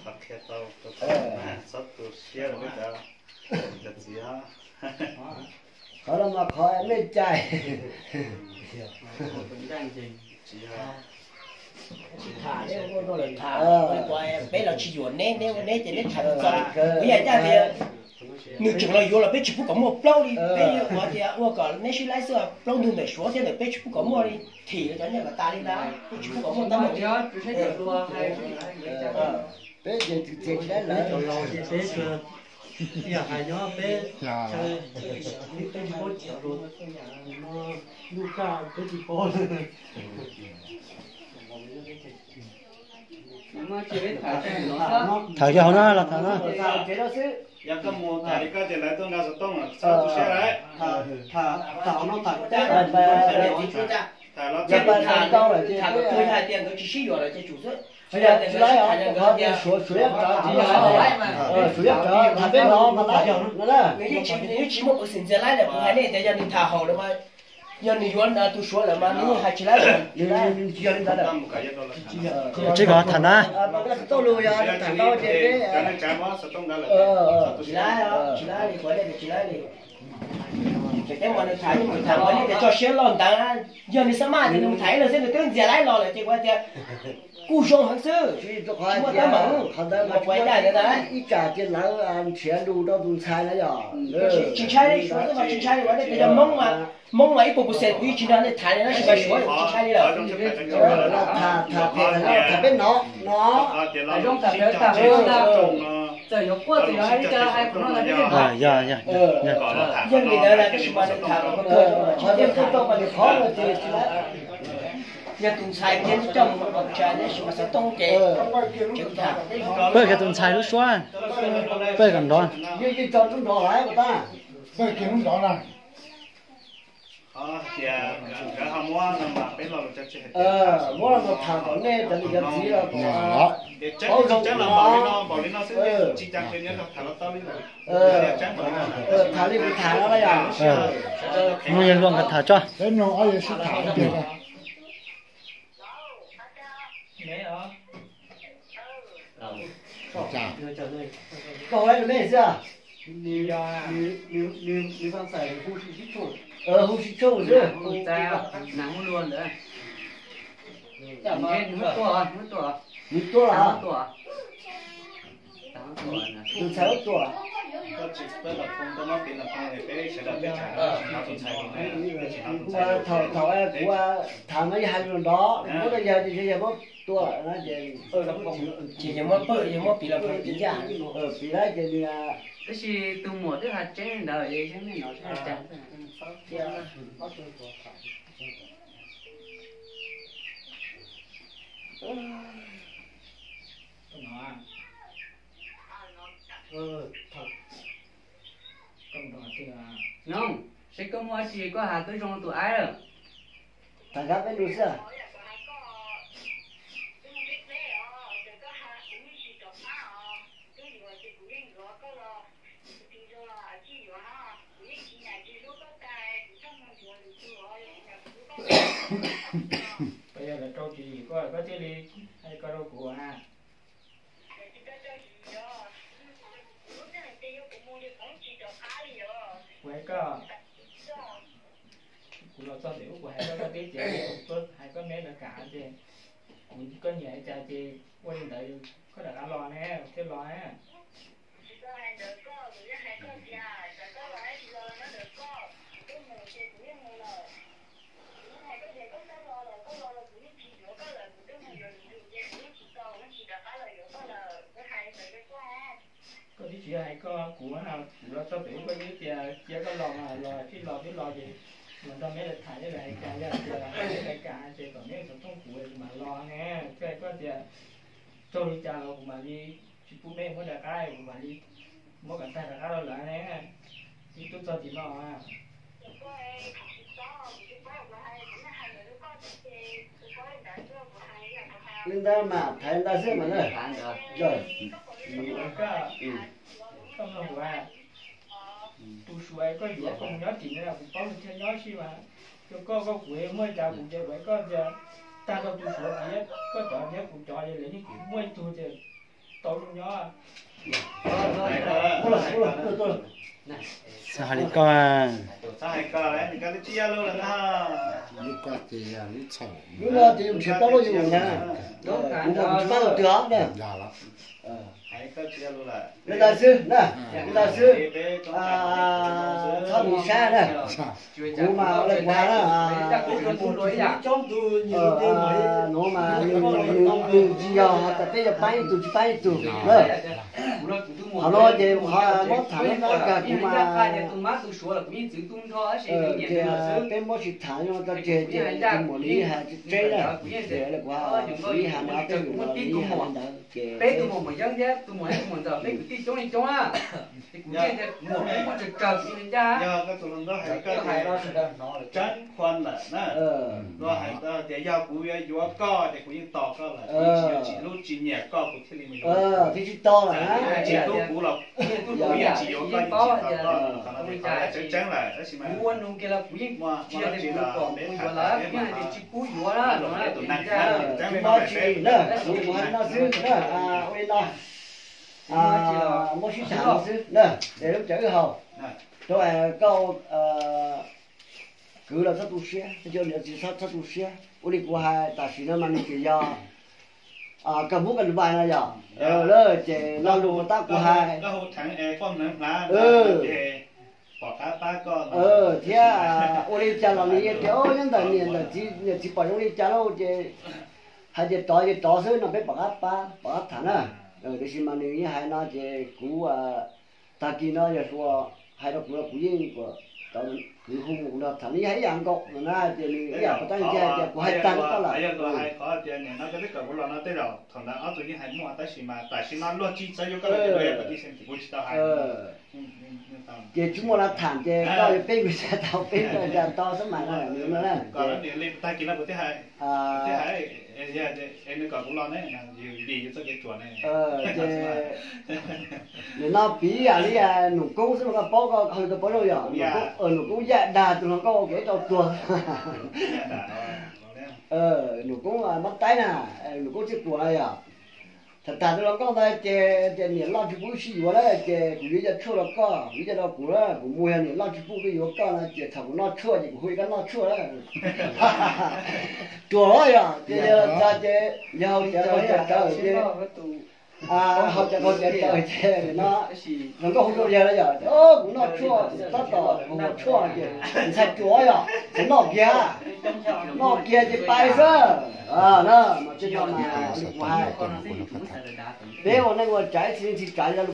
Qhia tau, txhob tu siab rau peb cov, cov txiv os. Qhov no mas qhov nej cai. Tham, peb los tsis yuam neb, neb ua neb ces neb tham txog. Kuv yam ncaj tias nws tseem los yuav los peb tsis pub kom muaj plaub li, peb yuav qhov tias ua kom neb sib laib xwb, plaub ntug ntawm Suav thiab ntawm peb tsis pub kom muaj li, thim cov nyiaj kom tas li ntag, peb tsis pub kom muaj teeb meem li. Peb ces tsis laib lawv. Yog hais nyob peb chaw, peb tsis paub cov luag no, lub kaj peb tsis paub. Tham yog hauv no los tham no. Yog koj mus tham li koj ces lawv tuaj nqa xov tooj, txhob tu siab lawm. Tham no tham, tham los tham, tham kom tau lawm ces tham kom tau, yog hais tias nkawd tsis sib yuam lawm ces tsum xwb. Tsis laib, qhov tias Suav, Suav Yaj Rawv, Suav Yaj Rawv tham peb no mas laib no na. Nws yeej tsis muaj peev xwm ntxias laib lawm, kuv hais nej tias yog nws tham haum lawm mas, yog nws yuav tus Suav lawm mas nws yeej hais tsis laib, tsis yog li ntawd lawm. Tsis kom tham na. Tau lus yog tham ntau ces tsis laib, tsis laib li, kuv hais nej tias tsis laib li. Tseem ceeb mas nws tham, nws tham ua nej tias tso siab loj ntawd, yog nws xab maj tias nws mus tham ib leeg xwb nws twb ntxias laib los lawm ces kuv hais tias kuj zoo heev xwb, tsis muaj teeb meem. Qhov ntawd mas ib tsam ces lawv nrhiav lus rau tus ntxhais na yog. Tsis ntshai li, Suav xwb mas tsis ntshai li, kuv hais nej tias yog Hmoob mas, Hmoob mas ib puas percent kuv yeej tsis nrog nej tham li, tab sis mas Suav tsis ntshai li lawm. Tham, tham peb no no. Txawm yuav quaj txawm yuav hais li cas hais kuv no los peb yeej tham. Yog li ntawd tab sis mas nws tham, qhov tias tau mas nws qhov no ces tsis laib. Yog tus ntxhais kiag coj mus kom tshaj, tab sis mas xov tooj ces tseem tham. Pawg kiag tus ntxhais lub suab, pawg kom nrov. Yeej tso lub nrov lawm tab. Pawg kiag lub nrov na. Muab los tham kom nej cov niam cov txiv los paub zoo no. Tham li kuv tham no na yom. Mloog yawg luag nkawd tham tso. Peb mloog ob yawg sib tham. Koj hu ib lo mej xwb. Hu Sib Tshooj xwb. Nws tuaj los? Tus ntxhais tuaj. Kuv thaum kuv tham no yog hais lus nrov, muab rau yawg ces yawg muab tua lawm na ces. Ces yawg muab pw, yawg muab piv los piv ncaj. Piv lawm ces nws. Tab sis tus muam twb hais tseeb ntawd es yeej nej no tseeb. Nyob, seb koj muaj dab tsi koj hais twb zoo tus aib lawm. Tham nkawd peb lus xwb. Koj yog lawv rau tswv yim koj, koj thiaj li hais ko rau kuv na. Kuv hais koj, kuv los txog pem ub kuv hais koj, koj teb tias kuv tuaj hais koj neb rov kam ces kuv, koj nyiam li cas ces ua li ntawd, koj rov qab los ne, thiaj los. Koj twb tsis yog hais koj, kuv, kuv los txog pem ub koj twb tias cia koj los mas los, thiaj los twb los ces los nrog neb lawv tham, neb lawv hais cas, yog tias neb hais kam ces kom neb xov tooj kuv, kuv mam los ne. Thiaj hais koj tias raug li cas los kuv mam li tsis pub neb muab rov qab, kuv mam li muab kom tag rov qab rau lawv ne. Twb tuaj txog tim no. Li ntawd mas thaiv ntawd xwb mas na. Koj mloog kuv, tus Suav koj yuav koj mus nyob tim no kuv paub nws thiaj nyob si mas. Rau koj, koj kuv muaj li cas kuv ces kuv hais koj tias tag rau tus Suav kuv, koj cov thiab kuv cov lawv yeej muaj ib tug ces Txhob hais li koj. Txhob hais koj, nws koj lub tsis yog lus lawm na. Lub no ces yus nrhiav tau lub yus na. Kuv mas kuv tsis pab tus twg os na. Li ntawd xwb na, li ntawd xwb. Txhob mus saib na. Kuv mas ua li kuv hais na, nuav mas nws tsis yog tas peb yuav pab ib tug tsis pab ib tug na. Qhov no ces qhov muab tham no kag kuv mas, ces peb muab tsis tham no tso tseg ces tus muam Lis hais tseeb na. Ces kuv, Lis hais no peb yus Lis hais li ntawd ces Yog koj tus hluas nkauj hais koj tseeb qhuas lawm na, luag hais tias yog kuv yuav yuav koj ces kuv yeej tos koj lawm, kuv tsis yuav tsis hlub tsis nyiam koj kuv thiaj li mus yuav. Tsis hlub kuv los kuv yeej tsis yuav koj, yeej tsis tos koj. Qhov no ces qhov tseeb tseeb lawm, tab sis mas muaj dab tsi los peb tham peb mas tsis pub yuav na, peb tus neeg tseeb li no peb. Kuv hais no xwb na, ua li no, muab sib tham no xwb na, ces lub cav wb haus rau koj kwv los txhob tu siab, niam txiv txhob tu siab. Ua li kuv hais tam sim no mas nws tsis yog koj muab koj npais no yog lawm ces lo lus puas tab kuv hais. Thiab ua li cas los nws tias nyob ntawm niam ntawm txiv, niam txiv pom zoo li cas lauj ces hais tias rov ces rov xwb no peb pom qab pab pom qab tham na. Tiam sis mas nws yeej hais no ces kuv tag kis no yog hais rau kuv los kuv yeej kwv hu mus kuv nrog tham, nws yeej hais ib yam nkaus no na, ces nws ib yam puas tab ntsia tias kuv hais tag no koj lawm. Qhov tias nim no koj twb kom kuv los no tej zaum thaum ntawd ob tug yeej hais muaj tab sis mas tam sim no luag tsis txawv yuav koj lawm ces luag yuav kom tib si ces kuv tsis tau hais. Ces tsis muaj lawv tham ces koj yuav peb mus tsis tau, peb mus tsis tau xwb mas no na. Tag kis no kuv twb hais, twb hais es nws kom kuv los ne, yus li yus txoj kev ruam ne. Nim no piv yam li Nus Koob xwb mas koj paub, koj hais koj paub zoo yog Nus Koob, Nus Koob yaj dag tus hluas nkauj ua kev tau tuag. Nus Koob mab taib na, Nus Koob txij puas no yog. Tham tham tus hluas nkauj ntawd ces tias niam loj tsis pub wb sib yuav na, ces kuv yuav cov tshuaj rau koj, yuav cov rau kuv na, kuv mus yog niam loj tsis pub wb yuav koj no ces thaum kuv noj tshuaj ces kuv hu koj noj tshuaj na. Ruam yog ces yog txog ces yog hau cawv hau cawv ces hau cawv hau cawv ces no hluas nkauj hu rau yawg na yog, kuv noj tshuaj tab tom hu tshuaj ces ntxhais ruam yog ces noj kiag, noj kiag ces pais xwb. Na mas tej no mas kuv hais, peb ua neej ua tsav ib txhis txhis tsav li